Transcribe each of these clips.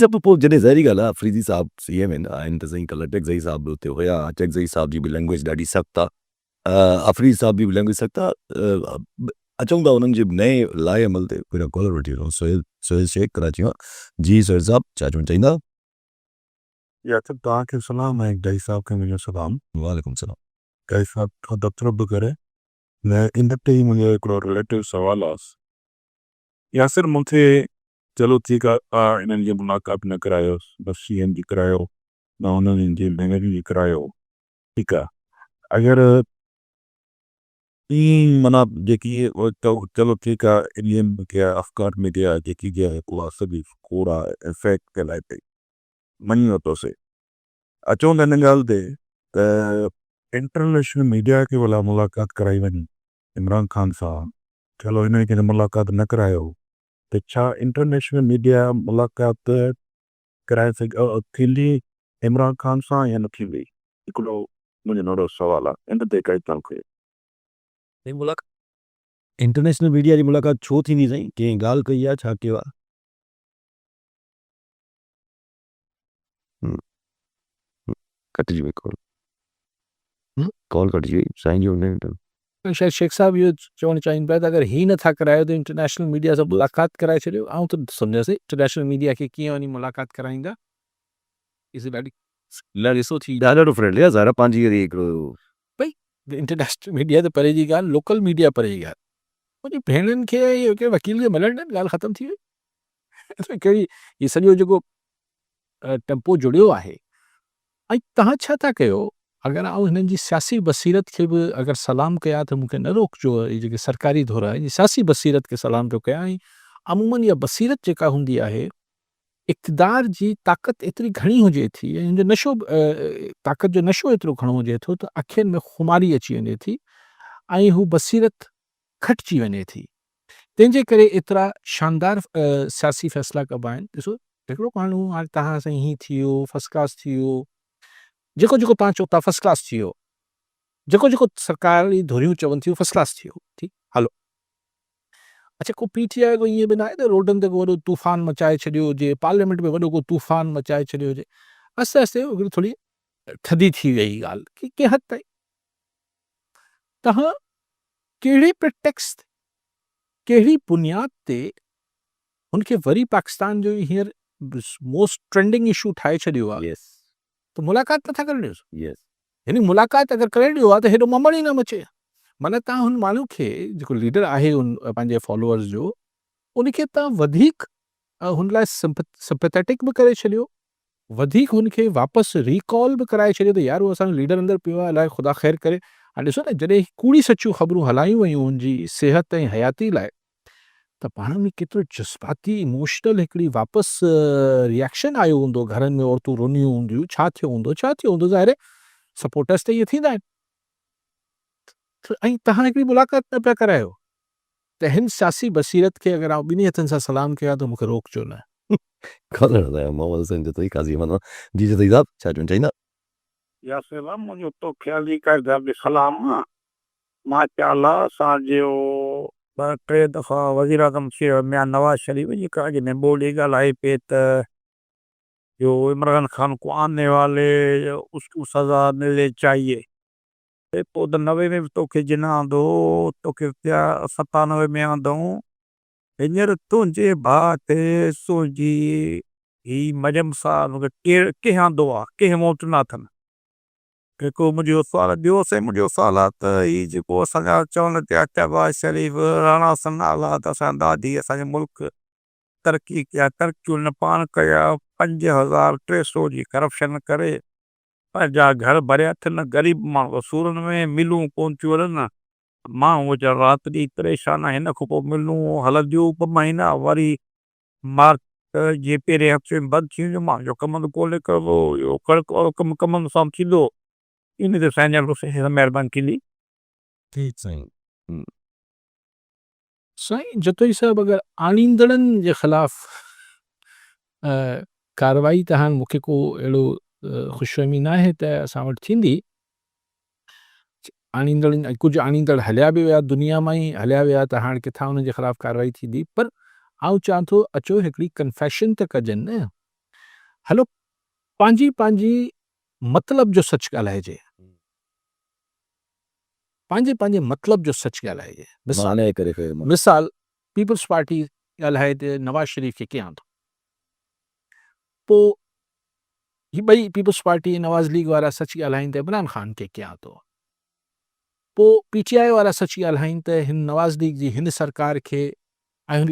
سڀ پوء جڏهن ظاهري ڳالهه آهي آفريدي صاحب سي ايم آهن ته سائين ڪلهه اٽڪزئي صاحب به اتي هيا، اٽڪزئي صاحب جي به لينگويج ڏاڍي سخت آهي، آفريدي صاحب جي به لينگويج سخت آهي، اچون ٿا انهن جي نئين لاء عمل تي، پهريان ڪالر وٺي وٺون سهيل سهيل شيخ ڪراچي مان، جي سهيل صاحب ڇا چوڻ چاهيندا؟ جي عاطف توهان کي سلام ۽ گائي صاحب کي منهنجو سلام. وعليڪم السلام. گائي صاحب کان دفتر به ڪري نه ان تي ئي منهنجو هڪڙو رليٽو سوال آس ياسر مون کي چلو ٺيڪ آ انهن جي ملاقات نه ڪرايوس نه سي ايم جي ڪرايو نه انهن جي ڀينرن جي ڪرايو ٺيڪ آ اگر ائين معنيٰ جيڪي چلو ٺيڪ آ انهن کي افڪار ۾ گيا جيڪي گيا اها سڄي ڪوڙ آ ۽ فيڪ ڦهلائي پئي مڃي ورتوسي اچون ته ان ڳالهه تي ته انٽرنيشنل ميڊيا کي ڀلا ملاقات ڪرائي وڃي عمران خان سان چلو انهن کي ته ملاقات نه ڪرايو ته ڇا انٽرنيشنل ميڊيا ملاقات ڪرائي سگهي ٿيندي عمران خان سان يا نه ٿيندي؟ هڪڙو منهنجو ننڍڙو سوال آهي ان تي ڪائي توهان کي. سائين ملاقات انٽرنيشنل ميڊيا جي ملاقات ڇو ٿيندي سائين ڪنهن ڳالهه ڪئي آهي ڇا ڪيو آهي. ڪٽجي وئي ڪال ڪال ڪٽجي وئي سائين جو شايد شيخ صاحب اهو چوڻ چاهين پيا ته اگر هي نٿا ڪرايو ته انٽرنيشنل ميڊيا سان ملاقات ڪرائي ڇڏيو. آئون ته سمجهان سي انٽرنيشنل ميڊيا کي ڪيئن وڃي ملاقات ڪرائيندا. اهي ڏاڍي نه ڏسو ٿي ڏاڍو فرينڊلي آهي ظاهر آهي پنهنجي وري هڪڙو ڀئي انٽرنيشنل ميڊيا ته پري جي ڳالهه لوڪل ميڊيا پري جي ڳالهه منهنجي ڀيڻن کي ۽ وڪيل کي ملڻ ڏين ڳالهه ختم ٿي وئي. ڪهڙي هي سڄو جيڪو ٽيمپو جڙيو آهي ۽ توهان ڇا ٿا ڪيو؟ اگر آئون هنن جي سياسي بصيرت کي به اگر سلام ڪيان ته مون کي نه روڪجو، هي جيڪي سرڪاري ڌر آهي، سياسي بصيرت کي سلام پيو ڪيان ۽ عموماً اها بصيرت جيڪا هوندي آهي، اقتدار جي طاقت ايتري گهڻي هجي ٿي ۽ ان جو نشو طاقت جو نشو ايترو گهڻو هجي ٿو ته اکين ۾ خماري اچي وڃي ٿي ۽ هو بصيرت کٽجي وڃي ٿي. تنهن جي ڪري ايترا شاندار سياسي فيصلا ڪبا آهن. ڏسو هڪڙو ماڻهو هاڻي توهان سان هي ٿي ويو فرسٽ ڪلاس ٿي ويو جيڪو جيڪو توهان چئو ٿا فرسٽ ڪلاس ٿي ويو جيڪو جيڪو سرڪاري ڌريون چون ٿيون فرسٽ ڪلاس ٿي ويو ٺيڪ هلو اڇا ڪو پي ٽي آء ڪو ائين به ناهي ته روڊن تي ڪو وڏو طوفان مچائي ڇڏيو هجي پارليامينٽ ۾ وڏو ڪو طوفان مچائي ڇڏيو هجي آهستي آهستي هڪڙي ٿوري ٿڌي ٿي وئي ڳالهه ڪنهن حد تائين توهان ڪهڙي پريٽيڪسٽ تي، ڪهڙي بنياد تي هن کي وري پاڪستان جو هينئر موسٽ ٽرينڊنگ اشو ٺاهي ڇڏيو آهي ته ملاقات نٿا ڪرڻ ڏيوس. يعني ملاقات اگر ڪرڻ ڏيو ها ته هيڏو ممڻ ئي نه مچي ها. معنيٰ توهان هن ماڻهو کي جيڪو ليڊر آهي ان پنهنجي فالوورز جو ان کي توهان وڌيڪ هن لاء سمپيٿيٽڪ به ڪري ڇڏيو وڌيڪ هن کي واپس ريڪال به ڪرائي ڇڏيو ته يار اهو اسان جو ليڊر اندر پيو آهي الائي خدا خير ڪري. هاڻي ڏسو نه جڏهن ڪوڙي سچيون خبرون هلايون ويون هن جي صحت ۽ حياتي لاء ته پاڻ ۾ ڪيترو جذباتي ايموشنل هڪڙي واپس ريئڪشن آيو هوندو گهرن ۾ عورتون رنيون هونديون ڇا ٿيو هوندو ڇا ٿيو هوندو ظاهر آهي سپورٽرس ته اهي ٿيندا آهن ۽ توهان هڪڙي ملاقات نه پيا ڪرايو. ته هن سياسي بصيرت کي اگر آئون ٻنهي هٿن سان سلام ڪيان ته مون کي روڪجو نه. کلڻ لاء محمد حسين جتوئي قاضي احمد مان جي جتوئي صاحب ڇا چوڻ چاهيندا. يا سلام منهنجو توکي علي قائد به سلام ماشاءالله اسان جو ٻه ٽي دفعا وزيراعظم ٿي ويو ميان نواز شريف جيڪا اڄ ۾ ٻولي ڳالهائي پئي ته جو عمران خان ڪو آني والي اس ڪو سزا ملني چاهيي. پوء ته 90 ۾ به توکي جن آندو، توکي 97 ۾ آندئون، هينئر تنهنجي ڀاء کي تنهنجي هي مريم صاحب کي ڪير ڪنهن آندو آ، ڪنهن ووٽ ڏنا اٿن؟ هڪ منهنجو سوال ٻيو سائين منهنجو سوال آ ته هي جيڪو اسان جا چون پيا شهباز شريف، راڻا ثناء الله ته اسان جا ڏاڍي اسان جي ملڪ ترقي ڪيا، ترقي هن پاڻ ڪيا، 5300 جي ڪرپشن ڪري پنهنجا گهر ڀريا اٿن، غريب ماڻهو ته سورن ۾، ملون ڪونه ٿيون هلن، ماڻهو ويچارا رات ڏينهن پريشان آهن، هن کان پوء ملون هلنديون ٻه مهينا، وري مارچ جي پهرين هفتي ۾ بند ٿي وينديون، ماڻهن جو ڪمند ڪونه نڪرندو، اهو ڪڻڪ وارو ڪم ڪمند سان ٿيندو، ان تي سائين جن مهرباني ٿيندي. ٺيڪ سائين. سائين جتوئي صاحب اگر آڻيندڙن جي خلاف ڪارروائي ته هاڻ مونکي ڪو اهڙو خوشفهمي ناهي ته اسان وٽ ٿيندي آڻيندڙن ۽ ڪجهه آڻيندڙ هليا به ويا دنيا مان ئي هليا ويا ته هاڻ ڪٿان انهن جي خلاف ڪارروائي ٿيندي پر آئون چوان ٿو اچو هڪڙي ڪنفيشن ته ڪجن نه. هلو پنهنجي پنهنجي مطلب جو سچ ڳالهائجي. پنهنجي پنهنجي مطلب جو سچ ڳالهائجي. مثال پيپلز پارٽي ڳالهائي ته نواز شريف کي ڪيئن آندو. پوء هي ٻئي پيپلز پارٽي ۽ نواز ليگ وارا سچ ڳالهائين ته عمران خان کي ڪيئن آندو. پوء پي ٽي آء وارا سچ ڳالهائين ته هن نواز ليگ جي هن سرڪار کي ۽ هن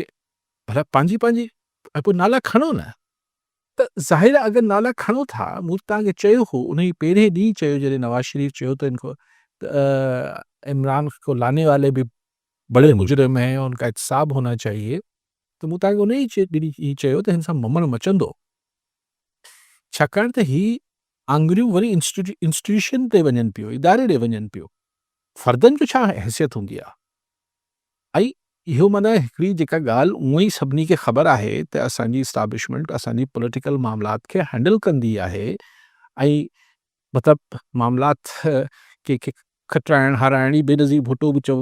ڀلا پنهنجي پنهنجي ۽ پوء نالا کڻو نه. ته ظاهر آهي اگر نالا کڻو ٿا، مون توهان کي چيو هو انهي پهرين ڏينهن چيو جڏهن نواز شريف چيو ته ان کو عمران کو لانے والے به بڙي مجرم هين ان کا احتساب هونا چاهيي ته مون توهان کي انهي ڏينهن چيو ته هن سان ممڻ مچندو ڇاڪاڻ ته هي آڱريون وري انسٽيٽيوشن تي وڃن پيو اداري ڏي وڃن پيو فردن جو ڇا حيثيت هوندي آهي ۽ اهو معنيٰ هڪڙي جيڪا ڳالهه اونئن ئي سڀني کي خبر آهي ته اسان جي اسٽابلشمينٽ اسان جي پوليٽيڪل معاملات کي هينڊل ڪندي آهي ۽ مطلب معاملات ڪنهن کي کٽرائڻ هارائڻ هي بينظير ڀٽو به چو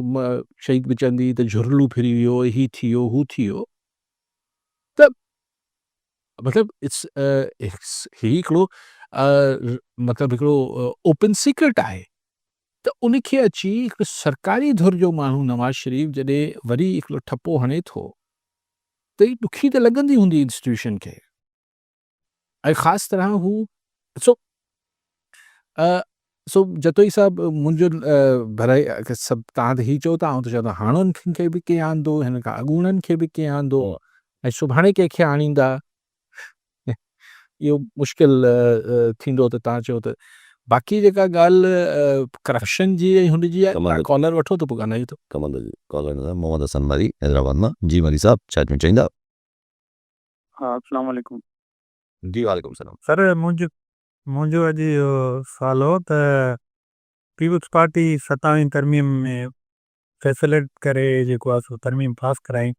شهيد به چوندي هئي ته جهرلو ڦري ويو هي ٿي ويو هو ٿي ويو ته مطلب it's هي هڪڙو مطلب هڪڙو اوپن سيڪريٽ آهي ته ان کي اچي هڪ سرڪاري ڌر جو ماڻهو نواز شريف جڏهن وري هڪڙو ٺپو هڻي ٿو ته هي ڏکي ته لڳندي هوندي انسٽيٽيوشن کي ۽ خاص طرح هو سو سو جتوئي صاحب منهنجو ڀلائي سڀ تان ته هي چئو ٿا آئون ته چوان ٿو هاڻوڪن کي به ڪنهن آندو هن کان اڳوڻن کي به ڪنهن آندو ۽ سڀاڻي ڪنهن کي آڻيندا اهو مشڪل ٿيندو ته توهان چئو ته باقي جيڪا ڳالهه ڪرپشن جي ۽ هن جي آهي ڪالر وٺو ته پوء ڳالهايون ٿا. ڪمل جي ڪالر نه محمد حسن مري حيدرآباد مان جي مري صاحب ڇا چوڻ چاهيندا. ها السلام عليڪم. جي وعليڪم السلام. سر منهنجو منهنجو اڄ اهو سوال هو ته پيپلز پارٽي ستاويهين ترميم ۾ فيسليٽ ڪري جيڪو آهي سو ترميم پاس ڪرائي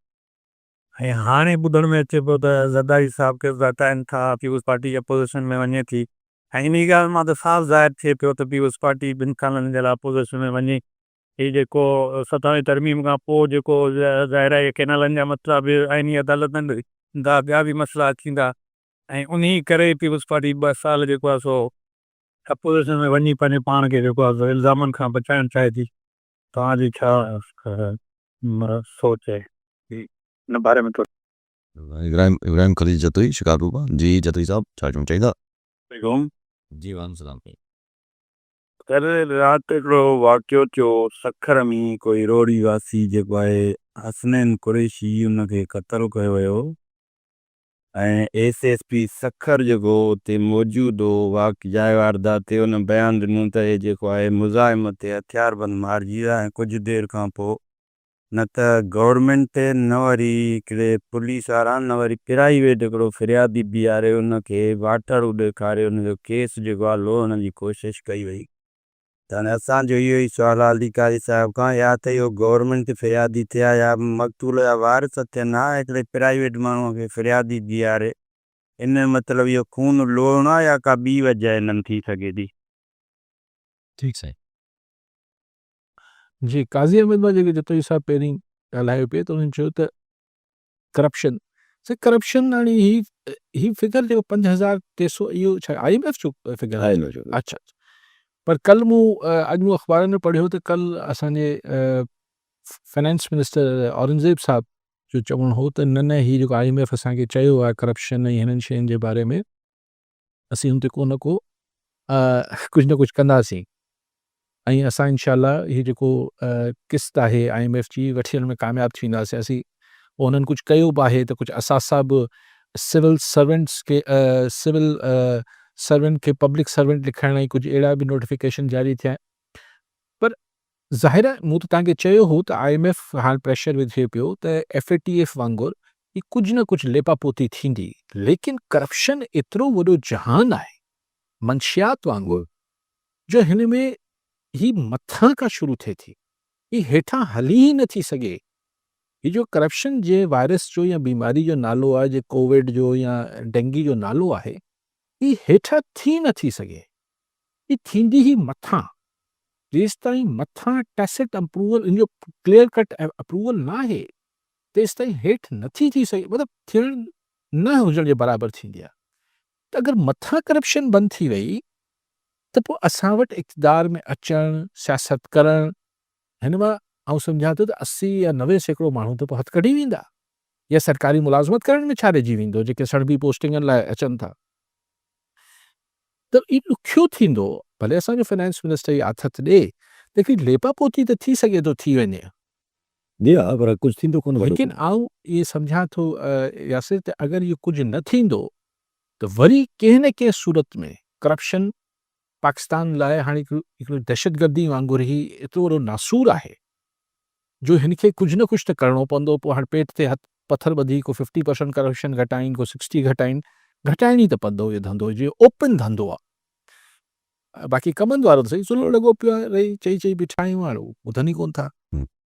۽ هاڻي ٻڌڻ ۾ اچي پيو ته زرداري صاحب کي به هٽائين ٿا، پيپلز پارٽي اپوزيشن ۾ وڃي ٿي ۽ انهي ڳالهه مان ته صاف ظاهر ٿئي پيو ته پيپلز پارٽي ٻن سالن جي لاء اپوزيشن ۾ وڃي. هي جيڪو ستاويهين ترميم کان پوء جيڪو ظاهر آهي ڪينالن جا مسئلا به آئيني عدالتن ۾ ايندا، ٻيا به مسئلا ٿيندا ۽ انهي ڪري پيپلز پارٽي ٻه سال جيڪو آهي سو اپوزيشن ۾ وڃي پنهنجي پاڻ کي جيڪو آهي سو الزامن کان بچائڻ چاهي ٿي. توهان جي ڇا سوچ آهي ان باري ۾ ٿوري. ابراهيم ابراهيم خليل جتوئي شڪارپور مان جي جتوئي صاحب ڇا چوڻ چاهيندا. عليڪم. جي وعليڪم السلام. سر رات هڪڙو واقعو ٿيو سکر ۾ ڪوئي روهڙي واسي جيڪو آهي حسنين قريشي ان کي قتل ڪيو ويو ۽ ايس ايس پي سکر جيڪو اتي موجود هو واقع جاء واردات تي ان بيان ڏنو ته هي جيڪو آهي مزاحمت تي هٿياربند مارجي ويا ۽ ڪجهه دير کان پوء نه ته گورنمينٽ نه وري هڪڙي پوليس وارا نه وري پرائيويٽ هڪڙو فريادي بيهاري ان کي واٽهڙو ڏيکاري ان جو ڪيس جيڪو آهي لوڙڻ جي ڪوشش ڪئي وئي. ته هاڻي اسان جو اهو ئي سوال آهي علي قاري صاحب کان يا ته اهو گورنمينٽ تي فريادي ٿئي ها يا مقتول جا وارث ٿين ها هڪڙي پرائيويٽ ماڻهو کي فريادي بيهاري ان جو مطلب اهو خون لوڙڻو آهي يا ڪا ٻي وجه انهن ٿي سگهي ٿي. ٺيڪ سائين. جي قاضي احمد مان جيڪي جتوئي صاحب پهرين ڳالهايو پئي ته انهن چيو ته ڪرپشن سر ڪرپشن هاڻي هي هي فگر جيڪو 5300 اهو ڇا I M F جو فگر I M F جو اچھا پر ڪل مون اڄ مون اخبارن ۾ پڙهيو ته ڪل اسان جي فنانس منسٽر اورنگزيب صاحب جو چوڻ هو ته نه نه هي جيڪو I M F اسان کي چيو آهي ڪرپشن ۽ هنن شين جي باري ۾ اسين ان تي ڪو نه ڪو ڪجهه نه ڪجهه ڪنداسين ۽ اسان انشاء الله هي جيڪو قسط آهي I M F جي وٺي ان ۾ ڪامياب ٿي وينداسين اسين انهن ڪجهه ڪيو به آهي ته ڪجهه اثاثا به سول سرونٽس کي سول سرونٽ کي پبلڪ سرونٽ لکائڻ ۽ ڪجهه اهڙا به نوٽيفڪيشن جاري ٿيا پر ظاهر آهي مون ته توهان کي چيو هو ته I M F هاڻ پريشر وجهي پيو ته ايف اي ٽي ايف وانگر هي ڪجهه نه ڪجهه ليپا پوتي ٿيندي ليڪن ڪرپشن ايترو وڏو جهان آهي منشيات وانگر جو هن ۾ هي مٿان کان شروع ٿئي ٿي هي هيٺان هلي ئي نه ٿي سگهي هي جو ڪرپشن جي وائرس جو يا بيماري جو نالو آهي جي ڪووڊ جو يا ڊينگي جو نالو آهي هي هيٺان ٿي نه ٿي سگهي هي ٿيندي هي مٿان، جيستائين مٿان ٽيسٽ اپروول ان جو ڪليئر ڪٽ اپروول ناهي تيستائين هيٺ نٿي ٿي سگهي مطلب ٿيڻ نه هجڻ جي برابر ٿيندي آهي. ته اگر مٿان ڪرپشن بند ٿي وئي ته پوء اسان وٽ اقتدار ۾ اچڻ، سياست ڪرڻ، هن مان آئون سمجهان ٿو ته 80 يا 90% ماڻهو ته پوء هٿ ڪڍي ويندا يا سرڪاري ملازمت ڪرڻ ۾ ڇا رهجي ويندو جيڪي سڻڀي پوسٽنگن لاء اچن ٿا ته هي ڏکيو ٿيندو، ڀلي اسان جو فنانس منسٽر هي آٿت ڏي ته هڪڙي ليپا پوتي ته ٿي سگهي ٿو ٿي وڃي. جي ها پر ڪجهه ٿيندو ڪونه وڏو. ليڪن آئون اهي سمجهان ٿو ياسر ته اگر اهو ڪجهه نه ٿيندو ته وري ڪنهن نه ڪنهن صورت ۾ ڪرپشن پاڪستان لاء هاڻي هڪڙو دهشتگردي وانگر هي ايترو وڏو ناسور آهي جو هن کي ڪجهه نه ڪجهه ته ڪرڻو پوندو، پوء هاڻي پيٽ تي هٿ پٿر ٻڌي ڪو ففٽي پرسنٽ ڪرپشن گهٽائين ڪو سڪسٽي گهٽائين، گهٽائڻ ئي ته پوندو اهو ڌنڌو جيئن اوپن ڌنڌو آهي، باقي ڪمند وارو ته سائين سلو لڳو پيو آهي رهي چئي چئي بيٺا آهيون هاڻي هو ٻڌن ئي ڪونه ٿا.